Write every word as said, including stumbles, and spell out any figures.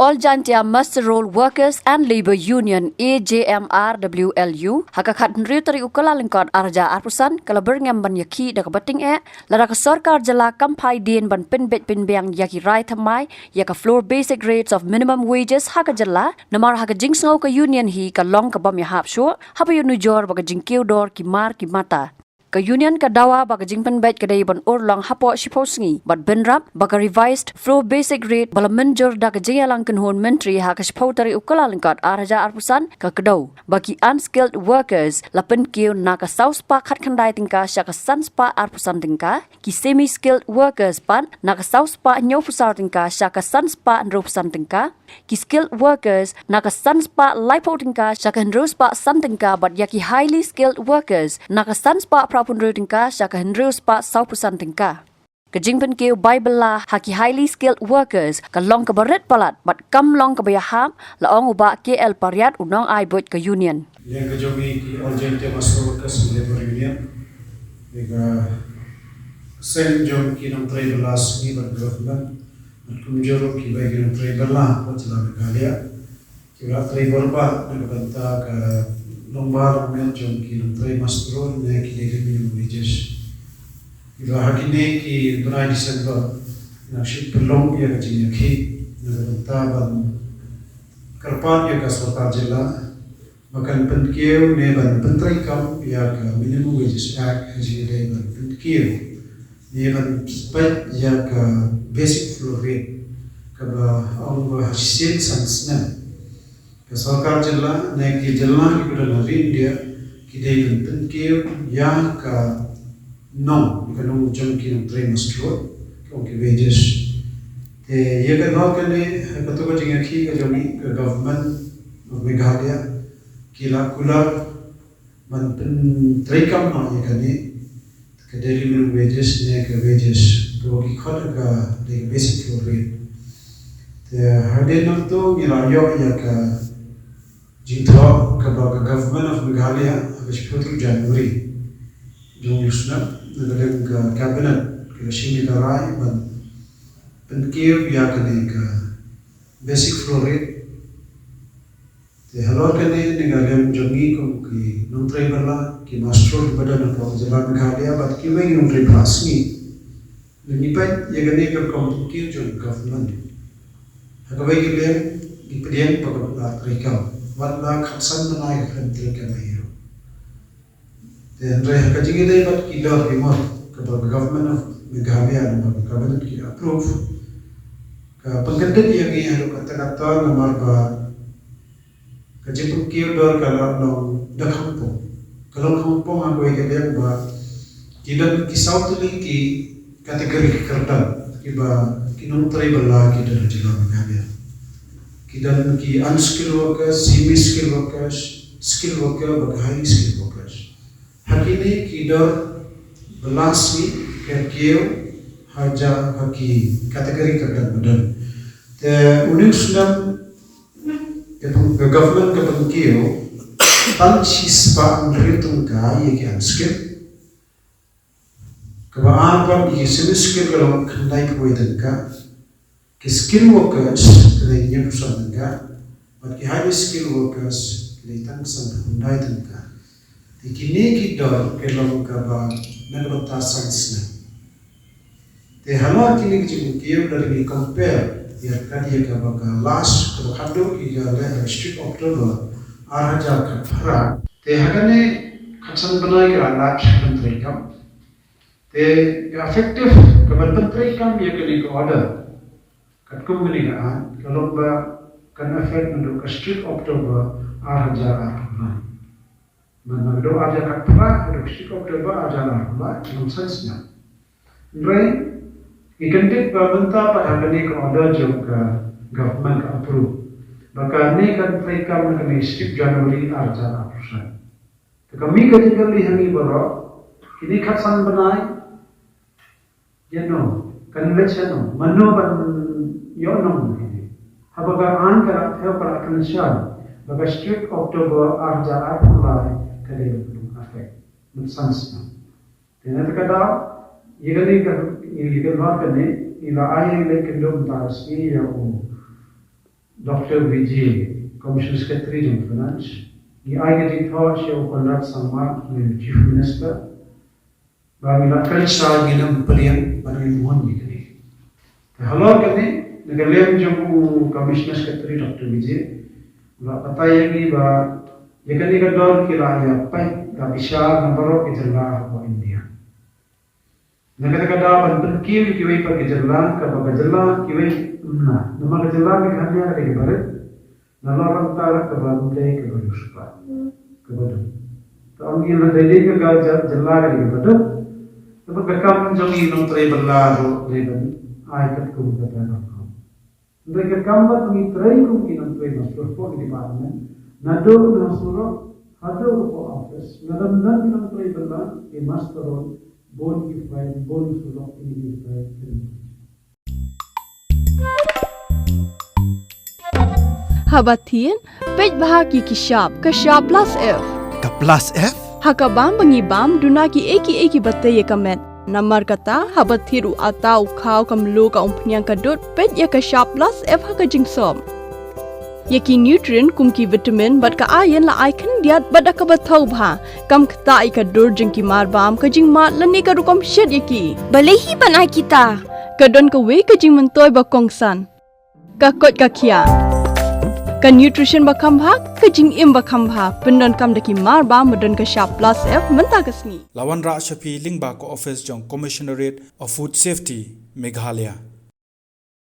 All Jaintia Muster Roll Workers and Labour Union, A J M R W L U, ha ka khathynriew tarik u Kyllalyngkot arhajar arphew san, ka la byrngem ban ïakhih da kaba tyngeh lada ka sorkar jylla kam phai dien ban pynbeit pynbiang ïa ki rai thymmai ïa ka floor basic rates of minimum wages ha ka jylla, namar ha ka jingsngew ka union hi ka long ka bym ïahap shuh haba ïanujor ba ka jingkiew dor ki mar ki mata. Ka union ka dawa ba ka jingpynbeit ka dei ban urlong hapoh shiphew sngi bad bynrap ba ka revised floor basic rate ba la mynjur da ka jingïalang kynhun myntri ha ka shiphew tarik u Kyllalyngkot arhajar arphew san ka kdew ba ki unskilled workers la pynkiew na ka saw spah khatkhyndai tyngka sha ka san spah arphew san tyngka, ki semi skilled workers pat na ka saw spah hynñiewphew saw tyngka sha ka san spah hynriewphew san tyngka, ki skilled workers na ka san spah laiphew tyngka sha ka hynriew spah san tyngka bad ïa ki highly skilled workers na ka san spah phraphew hynriew tyngka sha ka hynriew spah sawphew san tyngka. Ka jingpynkiew bai bylla ha ki highly skilled workers ka long kaba rit palat bad kam long kaba ïahap, la ong u Bah K L Pariat, u nongai buit ka union. Liang ka jong ngi ki All Jaintia Muster Workers and Labour Union, ngi ka seng jong ki nongtrei bylla sngi bad government, bad kumjuh ruh kiwei ki nongtrei bylla bad jylla Meghalaya, kiba la trei bor bha na ka bynta ka longbha longmet jong ki nongtrei muster roll ne ki daily minimum wages. Kiba ha kine ki bnai December ngi la shu pynlong ïa ka jingïakhih na ka bynta ban kyrpad ïa ka sorkar jylla ba kan pynkiew ne ban pyntreikam ïa ka Minimum Wages Act, ha jingïadei ban pynkiew ne ban peit ïa ka basic floor rate, kaba ong ba ha shisien san snem ka sorkar jylla ne ki jylla kiba don ha ri India ki dei ban pynkiew ïa ka nong, ïa ka nong jong ki nongtrei muster roll, ka ong ki wages. Te ïa ka nong kane, ha kato ka jingïakhih ka jong ngi, ka Government of Meghalaya ki la kular ban pyntreikam noh ïa kane, ka daily minimum wages ne ka wages, kaba ki khot ka dei ka basic floor rate. Te hadien nangto ngi la ïoh ïa ka jingthoh kaba ka Government of Meghalaya ha ka shiphew tarik January jong u snem, na ka liang ka Cabinet ka la shim ïa ka rai ban pynkiew ïa kane ka basic floor rate. Te halor kane, na ka liang jong ngi kum ki nongtrei bylla, ki muster roll kiba don hapoh jylla Meghalaya bad kiwei ki nongtrei bylla sngi, ngi peit ïa kane ka rukom pynkiew jong ka government. Ha kawei ka liang ngi pdiang ba ka la treikam, wat la khatsan bnai ka khlem treikam hi ruh. Te hynrei ha ka jingïadei bad ki dor ki mot kaba ka Government of Meghalaya ne ba ka Cabinet ki approve, ka pynkyndit ïa ngi haduh katta katta namar ba ka jingpynkiew dor ka la long da khongpong. Ka long khongpong ha kawei ka liang ba ki don ki saw tylli ki category ki kyrdan kiba ki nongtrei bylla ki don ha jylla Meghalaya. Ki don ki unskilled workers, semi skilled workers, skilled worker bad highly skilled workers. Ha kine ki dor bylla sngi ka kiew ha ja ha ki category kyrdan ba don. Te une u snem ka pyn-, ka government ka pynkiew tang shispah hynriew tyngka ïa ki unskilled. Kaba ar pat ïa ki semi skilled ka long khyndaiphew tyngka. Ki skilled workers ka dei hynñiewphew san tyngka, bad ki highly skilled workers ka dei tang sanphew khyndai tyngka. Te kine ki dor ki long kaba na ka bynta san snem. Te halor kine ki jingpynkiew lada ngi compare ïa ka, ïa kaba ka last, kaba khadduh ki la leh ha ka strict October ar hajar khatphra. Te ha kane khatsan bnai ki la lait ban treikam. Te ka effective ka ban pyntreikam ïa kane ka order katkum kane ka aiñ ka long ba kan effect naduh ka strict October ar hajar arphew lai. Naduh ar hajar khatphra haduh strict October ar hajar arphew lai ka long san snem. Hynrei ngi kyndit ba mynta pat ha kane ka order jong ka government ka approve ba kane kan treikam na kane strict January ar hajar arphew san. Te ka mih ka jingkylli ha ngi baroh, kine khatsan bnai, ïano, kan leit shano, mano ban ïoh nong kine. Haba ka aiñ ka la thew ka la pynshai ba ka strict October ar hajar arphew lai ka dei ban effect. Ban san snem. Te na kata ka daw, ïa kane ka, ïa kane ka, ïa la ai leit kyndum ta sngi ïa u Doctor Vijay, Commissioner Secretary jong Finance, ngi ai ka jingthoh sha u Conrad Sangma, u Chief Minister, ba ngi la kren sa ngi nang pdiang ba ngi mohon ïa kane. Te halor kane, na ka liang jong u Commissioner Secretary Doctor Vijay, u la batai ïa ngi ba ïa kane ka dor ki la ïa peit da bishar na baroh ki jylla hapoh India. Na kata ka daw ban pynkiew ïa kiwei pat ki jylla, kaba ka jylla kiwei ym lah. Namar ka jylla ka hynñia ka dei kaba rit, nalor kata kaba ym dei kaba riewspah, kaba duk. Te ym, ngi la dei dei ka jylla ka dei kaba duk. Te bad ka kam jong ngi nongtrei bylla ruh dei ban ai katkum kata ka kam. Hynrei ka kam ba ngi trei kum ki nongtrei na surok, ki department, naduh na surok haduh hapoh office, na dang dang ki nongtrei bylla, ki muster roll, bun ki file, bun surok, ki file, ki file. Haba thied, peit bha ïa ki shap, ka shap plus F. Ka plus F? Ha ka bam ba ngi bam, duna kiei kiei kiba tei ïa ka met. Namar kata, haba thied u atta, u khaw, ka mluh, ka umphniang, ka dud, peit ïa ka shap plus F ha ka jingsop. Ïa ki nutrient kum ki vitamin bad ka iron la ai khyndiat bad da kaba thaw bha. Kam ktah ïa ka dur jong ki marbam, ka jingmad lane ka rukom shet ïa ki. Balei hi ban ai kita? Ka don kawei ka jingmyntoi ba kongsan. Ka koit ka khiah. Ka nutrition ba kham bha, ka jingim ba kham bha. Pyndonkam da ki marbam ba don ka shap plus F mynta ka sngi. La wanrah sha phi lyngba ka office jong Commissionerate of Food Safety, Meghalaya.